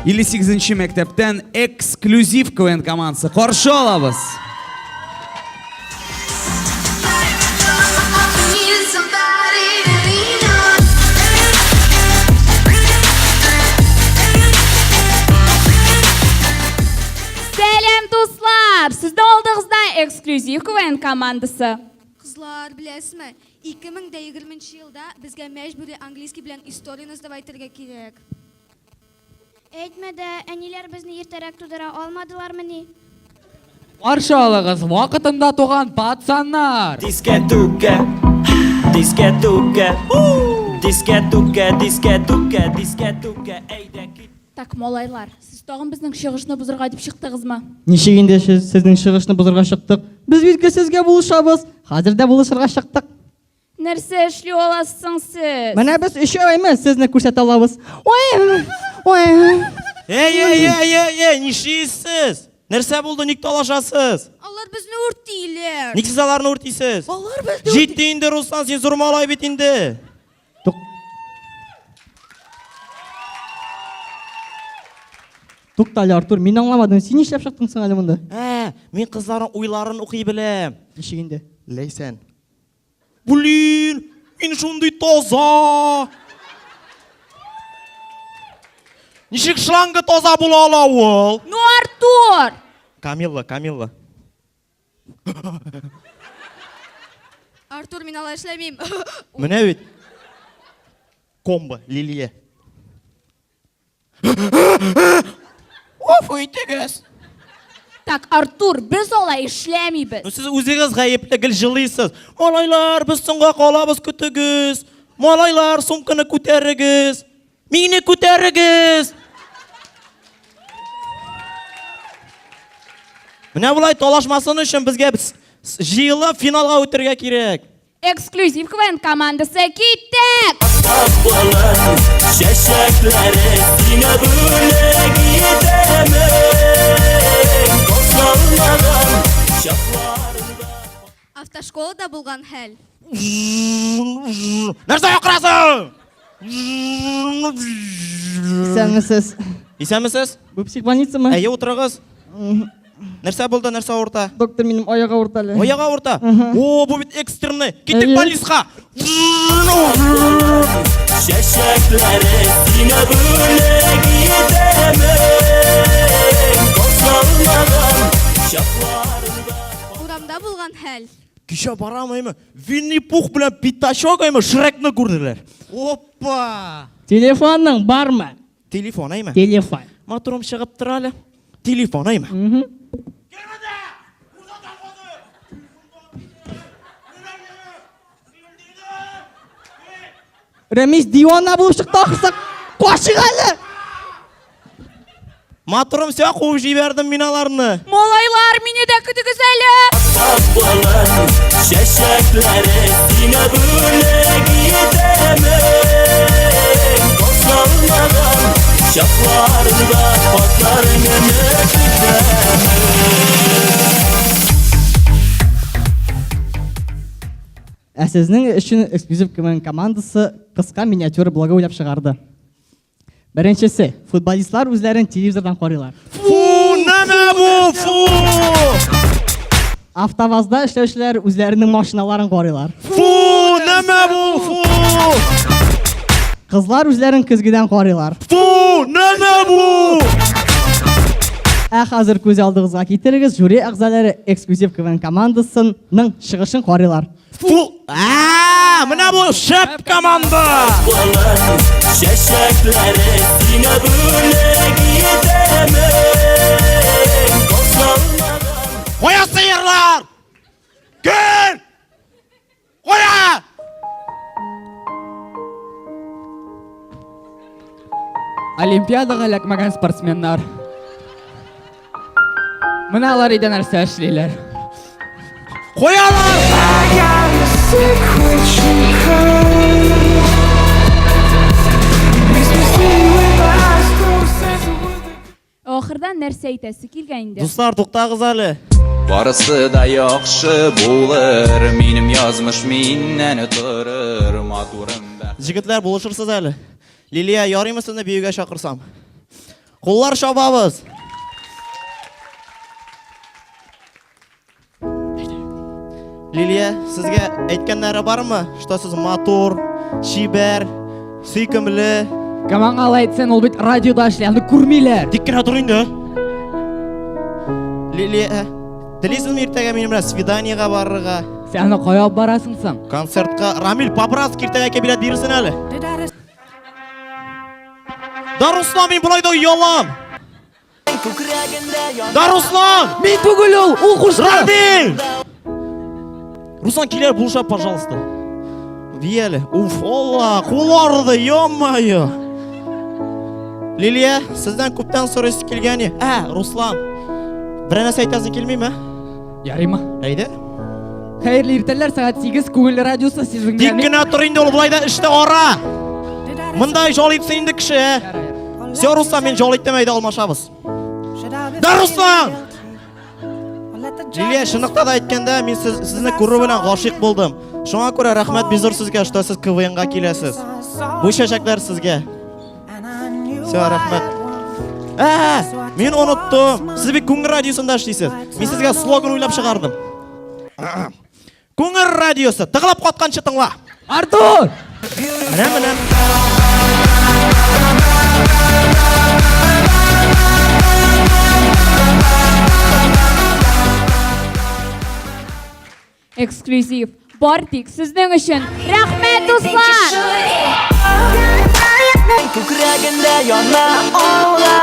58 нче мәктәптән эксклюзив КВН командасы. Каршы алабыз! Сәлам, дуслар! Сезнең алдыгызда эксклюзив КВН командасы. Кызлар, беләсезме, 2020 елда безгә мәҗбүри английский белән историяне сдавать итәргә кирәк. Әйтмә дә, әниләр безне иртәрәк тудыра алмадылармыни? Каршы алыгыз, вакытында туган пацаннар! Дискәтүкә, дискәтүкә, дискәтүкә, дискәтүкә, дискәтүкә, әйдә кит. Так, малайлар, сез тагын безнең чыгышны бозырга дип чыктыгызмы? Ничек инде сезнең чыгышны бозырга чыктык? Без бит гел сезгә булышабыз. Хәзер дә булышырга чыктык. Нәрсә эшли аласың сез? Менә без өчәү әйме сезне күрсәтә алабыз. Ой, ой. Эй, эй, эй, эй, эй, нишлисез? Нәрсә булды, ник талашасыз? Алар безне үртиләр. Ник сез аларны үртисез? Алар безне Җитте инде, Руслан, син зур малай бит инде. Тук. Туктале, Артур, мин аңламадым. Син нишләп чыктың соң әле монда? Ә, мин кызларның уйларын укый беләм. Ничек инде? Ләйсән. Блин, мин шундый таза. Ничек шланга таза була ала ул? Ну, Артур! Камилла, Камилла. Артур, мин алай эшләмим. Менә бит. Комбо, Лилия. Гафу итегез. Так, Артур, без алай эшләмибез. Ну сез үзегез гаепле, гел җылыйсыз. Малайлар, без соңга калабыз, көтегез. Малайлар, сумканы күтәрегез. Мине күтәрегез. Менә болай талашмасын өчен безгә җыелып финалга үтергә кирәк. Эксклюзив КВН командасы киттек! Балан чәчәкләре сиңа бүләк итәмен. Бозылмаган чакларында. Автошколада булган хәл. Нәрсә акырасың? Исәнмесез. Исәнмесез? Бу психбольницамы? Әйе, утырыгыз. Нәрсә булды, нәрсә авырта? Доктор, минем аяк авырта әле. Аяк авырта? О, бу бит экстренный. Киттек больницага. Чәчәкләре сиңа бүләк итәмен. Бозылмаган чакларында. Урамда булган хәл. Кичә барам әйме, Винни Пух белән Пятачок әйме Шрекны күрделәр. Опа! Телефоның бармы? Телефон әйме? Телефон. Матурым чыгып тора әле. Телефон әйме? Рәмис дивана булып чыкты ахырсы. Качык әле! Матурым, сиңа куып җибәрдем мин аларны. Малайлар, мине дә көтегез әле! Балан чәчәкләре сиңа бүләк итәмен. Бозылмаган чакларында атларыңны көтәмен. Ә сезнең өчен эксклюзив КВН командасы кыска миниатюра блогы уйлап чыгарды. Беренчесе, футболистлар үзләрен телевизордан карыйлар. Фу, нәмә бу, фу! Автовазда эшләүчеләр үзләренең машиналарын карыйлар. Фу, нәмә бу, фу! Кызлар үзләрен көзгедән карыйлар. Фу, нәмә бу! Ә хәзер күз алдыгызга китерегез, жюри әгъзалары эксклюзив КВН командасының чыгышын карыйлар. Фу! А, менә бу шәп команда! Балан чәчәкләре сиңа бүләк итәмен. Бозылмаган Кая сыерлар? Кил! Кая? Олимпиадага эләкмәгән спортсменнар. Менә алар өйдә нәрсә эшлиләр. Куялар! Ахырдан нәрсә әйтәсе килгән инде? Дуслар, туктагыз әле. Барысы да яхшы булыр, минем язмыш миннән торыр, матурым бәхет. Җегетләр, булышырсыз әле. Лилия, ярыймы сезне биюгә чакырсам? Куллар чабабыз. Лилия, сезгә әйткәннәре бармы, что сез матур, чибәр, сөйкемле? Кем аңа алай әйтсен, ул бит радиода эшли, аны күрмиләр. Тик кенә тор инде. Лилия, телисезме иртәгә минем белән свиданиега барырга? Син аны кая алып барасың соң? Концертка. Рамиль, по-братски иртәгә билет бирсен әле. Да, Руслан, мин болай да оялам. Да, Руслан! Мин түгел ул, ул кушты. Рамиль! Руслан, килер, булыша, пожалуйста. Би әле. Уф, Алла, кул арыды, ё-моё. Лилия, сездән күптән сорыйсы килгән. Ә, Руслан. Берәр нәрсә әйтәсең килмиме? Ярыймы? Әйдә. Хәерле иртәләр, сәгать 8, Күңел радиосы сезнең Тик кенә тор инде ул болай да эштә ара. Монда жол итсен инде кеше. Все, Руслан, мин жол иттем, әйдә алмашабыз. Да, Руслан! Лилия, чынлыкта да әйткәндә, мин сез, сезне күрү белән гашыйк булдым. Шуңа күрә рәхмәт бик зур сезгә, что сез КВНга киләсез. Бу чәчәкләр сезгә. Все, рәхмәт. Ә, мин оныттым. Сез бит Күңел радиосында эшлисез. Мин сезгә слоган уйлап чыгардым. Күңел радиосы. Тыгылып катканчы тыңла. Артур! Менә менә. Эксклюзив. Бар тик сезнең өчен. Рәхмәт, дуслар! Күкрәгендә яна алла.